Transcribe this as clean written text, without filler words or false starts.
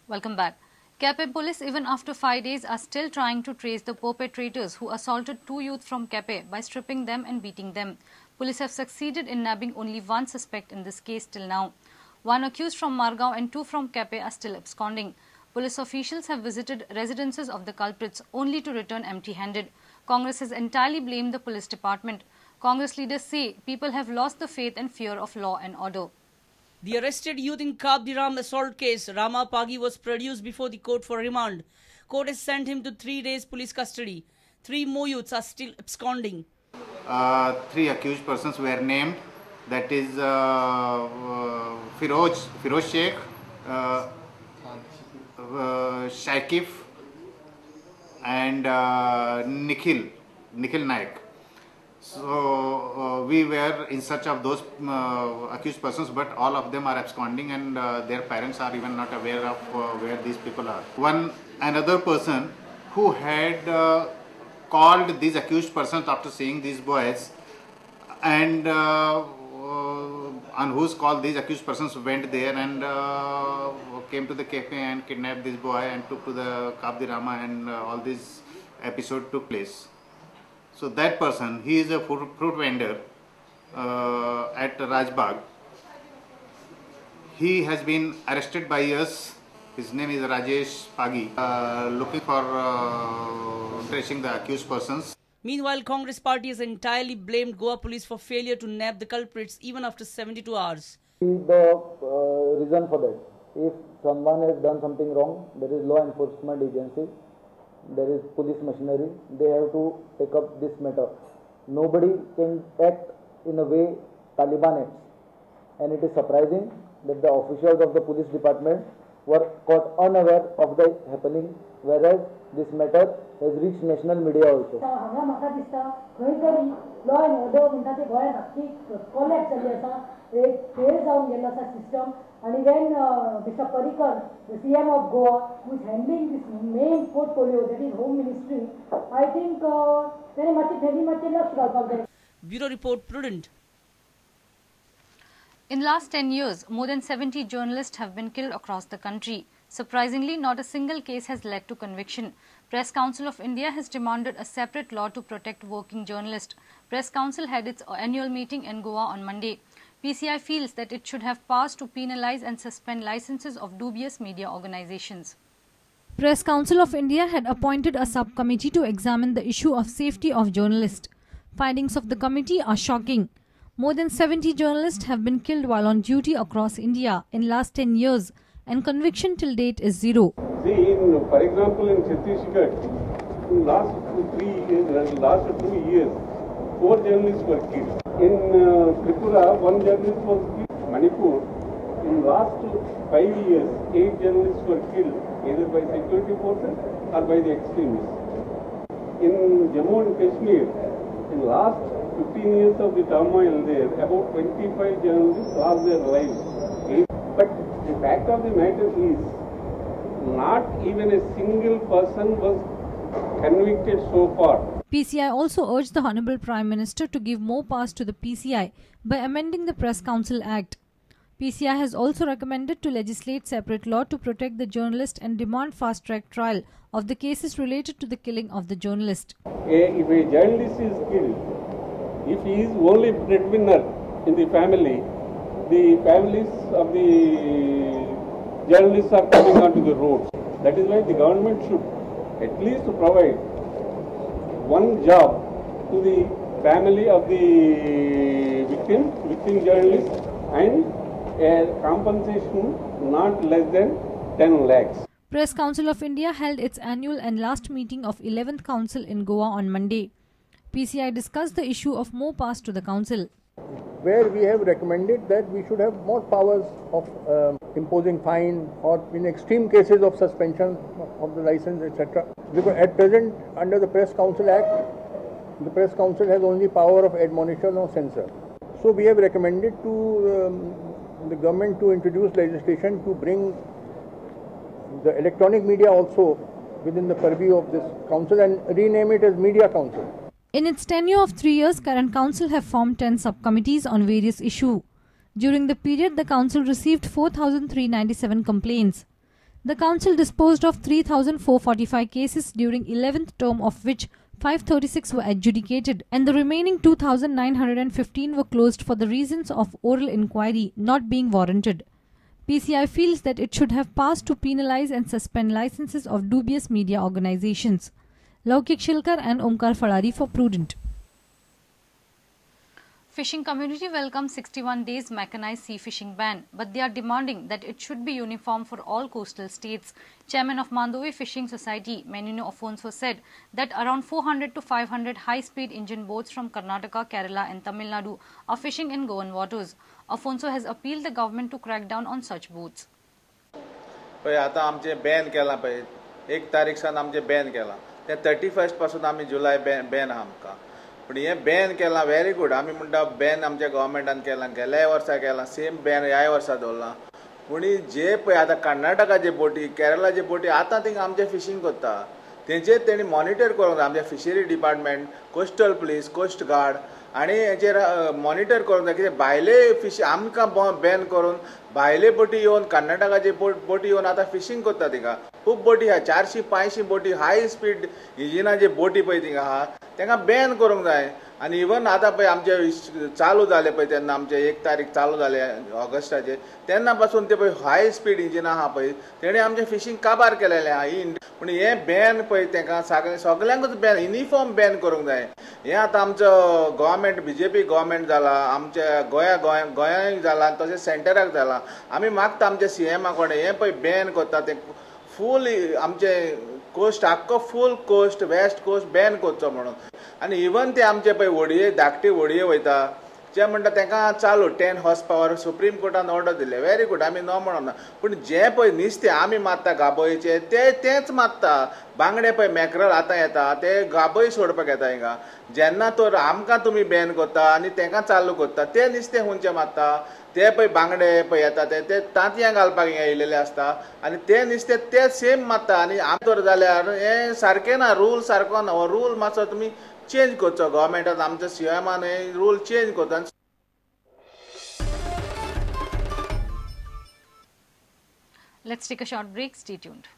Welcome back. Quepem police, even after 5 days, are still trying to trace the perpetrators who assaulted two youth from Quepem by stripping them and beating them. Police have succeeded in nabbing only one suspect in this case till now. One accused from Margao and two from Quepem are still absconding. Police officials have visited residences of the culprits only to return empty-handed. Congress has entirely blamed the police department. Congress leaders say people have lost the faith and fear of law and order. The arrested youth in Cabo de Rama assault case, Rama Pagi, was produced before the court for remand. Court has sent him to 3 days police custody. 3 more youths are still absconding. 3 accused persons were named. That is Firoz Sheikh, Shakif and Nikhil Naik. So we were in search of those accused persons, but all of them are absconding and their parents are even not aware of where these people are. One another person who had called these accused persons after seeing these boys, and on whose call these accused persons went there and came to the cafe and kidnapped this boy and took to the Cabo de Rama, and all this episode took place. So that person, he is a fruit vendor at Rajbagh. He has been arrested by us. His name is Rajesh Pagi. Looking for tracing the accused persons. Meanwhile, Congress party has entirely blamed Goa police for failure to nab the culprits even after 72 hours. The reason for that, if someone has done something wrong, there is law enforcement agency, there is police machinery, they have to take up this matter. Nobody can act in a way Taliban acts. And it is surprising that the officials of the police department were caught unaware of the happening, whereas this matter has reached national media also. हांगा म्हाका दिसता खंय तरी law and order म्हणटा ते गोंयांत आख्खी collapse जाल्ली आसा, एक फेल जावन गेल्लो आसा सिस्टम. आनी when Mister Parrikar, the CM of Goa, who is handling this main portfolio, that is home ministry, I think तेणें मातशें थेंनी मातशें लक्ष घालपाक जाय. Bureau report, Prudent. In last 10 years, more than 70 journalists have been killed across the country. Surprisingly, not a single case has led to conviction. Press Council of India has demanded a separate law to protect working journalists. Press Council had its annual meeting in Goa on Monday. PCI feels that it should have powers to penalize and suspend licenses of dubious media organizations. Press Council of India had appointed a subcommittee to examine the issue of safety of journalists. Findings of the committee are shocking. More than 70 journalists have been killed while on duty across India in last 10 years, and conviction till date is zero. See, for example, in Chhattisgarh, in last 2 years, 4 journalists were killed. In Tripura, 1 journalist was killed. Manipur, in last 5 years, 8 journalists were killed either by security forces or by the extremists. In Jammu and Kashmir, in last 15 years of the turmoil there, about 25 journalists lost their lives. But the fact of the matter is, not even a single person was convicted so far. PCI also urged the Honorable Prime Minister to give more powers to the PCI by amending the Press Council Act. PCI has also recommended to legislate separate law to protect the journalist and demand fast-track trial of the cases related to the killing of the journalist. If a journalist is killed, if he is only breadwinner in the family, the families of the journalists are coming onto the roads. That is why the government should at least provide one job to the family of the victim journalist, and a compensation not less than 10 lakhs. Press Council of India held its annual and last meeting of 11th Council in Goa on Monday. PCI discussed the issue of more powers to the council, where we have recommended that we should have more powers of imposing fine or in extreme cases of suspension of the license, etc. Because at present, under the Press Council Act, the Press Council has only power of admonition or censor. So we have recommended to the government to introduce legislation to bring the electronic media also within the purview of this council and rename it as Media Council. In its tenure of 3 years, current council have formed 10 subcommittees on various issues. During the period, the council received 4,397 complaints. The council disposed of 3,445 cases during 11th term, of which 536 were adjudicated and the remaining 2,915 were closed for the reasons of oral inquiry not being warranted. PCI feels that it should have passed to penalize and suspend licenses of dubious media organizations. Laukik Shilkar and Omkar Falari for Prudent. Fishing community welcomes 61 days mechanized sea fishing ban, but they are demanding that it should be uniform for all coastal states. Chairman of Mandovi Fishing Society, Menino Afonso, said that around 400 to 500 high-speed engine boats from Karnataka, Kerala and Tamil Nadu are fishing in Goan waters. Afonso has appealed the government to crack down on such boats. पळय आतां आमचें Ben केलां पळय 1 तारीख सावन आमचें Ben केलां तें 31 पासून आमी जुलय बॅन आहा आमकां. पूण हें बॅन केलां व्हेरी गूड. आमी म्हणटा बॅन आमच्या गव्हर्मेंटान केलां, गेल्याय वर्सा केलां, सेम बॅन ह्याय वर्सा दवरलां. पूण जे पळय आतां कर्नाटकाचे बोटी, केरळाचे बोटी आतां थिंगा आमचें फिशींग करता, तेंचेर तेणी मॉनिटर करूंक जाय. आमच्या fishery department, coastal police, coast guard आनी हेचेर मॉनिटर करूंक जाय. कित्याक भायले फिश आमकां बॅन करून भायले बोटी येवन, कर्नाटकाचे बोटी येवन आतां फिशींग करता. थिंगा खूब बोटी आहा, 400-500 बोटी, हाय स्पीड इंजिनाचे बोटी पळय थिंगा आहा, तांकां बॅन करूंक जाय. आनी इवन आतां पळय आमचे चालू जाले पळय तेन्ना आमचे 1 तारीख चालू जाले ऑगस्टाचे, तेन्ना पासून ते पळय हाय स्पीड इंजिनां आहा पळय तेणी आमचें फिशींग काबार केलेलें आहा. पूण हें बॅन पळय तांकां सगळ्यांकूच बॅन, युनिफॉर्म बॅन करूंक जाय. हें आतां आमचो गव्हर्मेंट, बीजेपी गव्हर्मेंट जाला, आमच्या गोंयांक जाला, तशें सेंटराक जाला. आमी मागता आमच्या सीएमा कडेन हें पळय बॅन करता तें फूल आमचे कोस्ट, आख्खो full coast, west coast ban करचो म्हणून. आनी इवन ते आमचे पळय व्हडये, धाकटी व्हडये वयता जे म्हणटा तांकां चालू 10 हॉर्स पावर सुप्रीम कोर्टान ऑर्डर दिले, व्हेरी गूड, आमी नो म्हणना. पूण जे पळय नुस्तें आमी मारता गाबोयेचे ते तेंच मारता. बांगडे पळय मॅकरल आतां येता ते गाबोय सोडपाक येता हिंगा. जेन्ना तर आमकां तुमी बॅन करता आनी तांकां चालू करता, ते नुस्तें खंयचें मारता ते पळय बांगडे पळय येता ते तांतयां घालपाक हिंगा येयलेले आसता आनी ते नुस्तें ते सेम मारता. आनी आमी तर जाल्यार हें सारकें ना, रूल सारको ना. हो रूल मातसो तुमी चेंज करचो गव्हर्मेंटान, आमच्या सीएमान हे रूल चेंज करचो. Let's take a short break. Stay tuned.